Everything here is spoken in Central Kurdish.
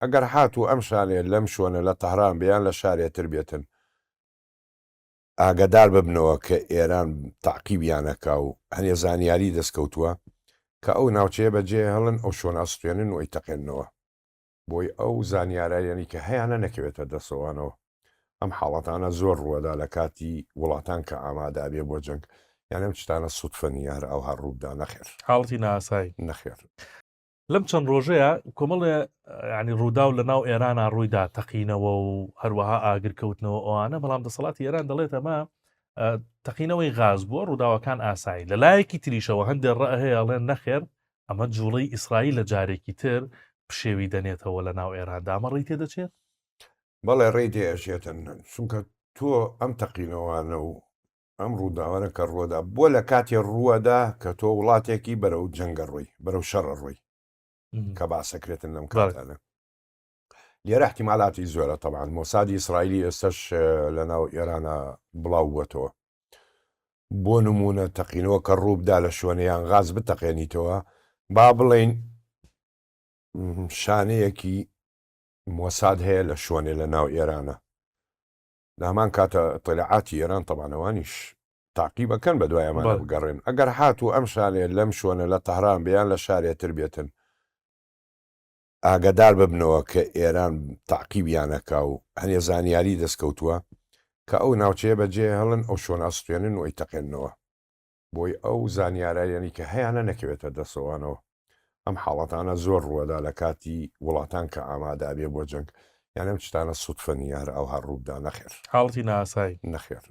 ئەگەر هاتوو ئەم شانەیە لەم شوێنە لە تەهران بێ یان لە شارێ تر بێتن ئاگەدار ببنەوە کە ئێران تەعقیبیان ئەکا و هەنێ زانیاری دەست کەوتووە کە ئەو ناوچەیە بە جێ هێڵن ئەو شوێنە ئەسوتێنن و ئەیتەقێننەوە بۆی ئەو زانیارایەنی کە هەیانە نەکەوێتە دەسەوانەوە. ئەم حاڵەتانە زۆر ڕووەدا لە کاتی وڵاتان کە ئامادە ئەبێ بۆ جەنگ یان ئەم شتانە سوتفە نیە هەر ئاوها ڕووبدا نەخێر. حاڵەتی نائاسایی. نەخێر. لەم چەند ڕۆژەیە کۆمەڵێ ینی ڕووداو لە ناو ئێرانە ڕوویدا تەقینەوە و هەروەها ئاگرکەوتنەوە ئەوانە بەڵام دەسەڵاتی ئێران دەڵێت ئەمە تەقینەوەی غاز بووە ڕووداوەکان ئاسایی لە لایەکی تریشەوە هەندێک ڕە هەیە ئەڵێن نەخێر ئەمە جوڵەی ئیسرائیل لە جارێکی تر پشێوی دەنێتەوە لە ناو ئێراندا ئەمە ڕێی تێدەچێت؟ بەڵێ ڕێی تێئەچێتن چونکە تۆ ئەم تەقینەوانە و ئەم ڕووداوانە کە ڕووەدا بۆ لە کاتێ ڕووەدا کە تۆ وڵاتێکی بەرەو جەنگە ڕۆی بەرەو شەڕە ڕۆی کە باسەکرێتن لەم کاتانە لێرە احتیمالاتی زۆرە طبعا مۆسادی ئیسرائیلی ئێستش لە ناو ئێرانە بڵاو بووەتەوە بۆ نمونە تەقینەوە کە ڕووبدا لە شوێنیان غاز بتەقێنیتەوە با بڵین شانەیەکی مۆساد هەیە لە شوێنێ لە ناو ئێرانە لە هەمان کاتە ئیتلاعاتی ئێران تەبعەن ئەوانیش تاقیبەکەن بە دوای ئەمانە بگەڕێن ئەگەر هاتوو ئەم شانەیە لەم شوێنە لە تەهران بێ یان لە شارێ تر بێتن ئاگەدار ببنەوە کە ئێران تاقیبیان ئەکا و هەنێ زانیاری دەست کەوتووە کە ئەو ناوچەیە بەجێ هێڵن ئەو شوێنە ئەسوتێنن و ئەیتەقێننەوە. بۆی ئەو زانیارایەنی کە هەیانە نەکەوێتە دەسەوانەوە. ئەم حاڵەتانە زۆر ڕووەدا لە کاتی وڵاتان کە ئامادە ئەبێ بۆ جەنگ. یان ئەم شتانە سوتفە نیە هەر ئاوها ڕووبدا نەخێر. حاڵەتی نائاسایی. نەخێر.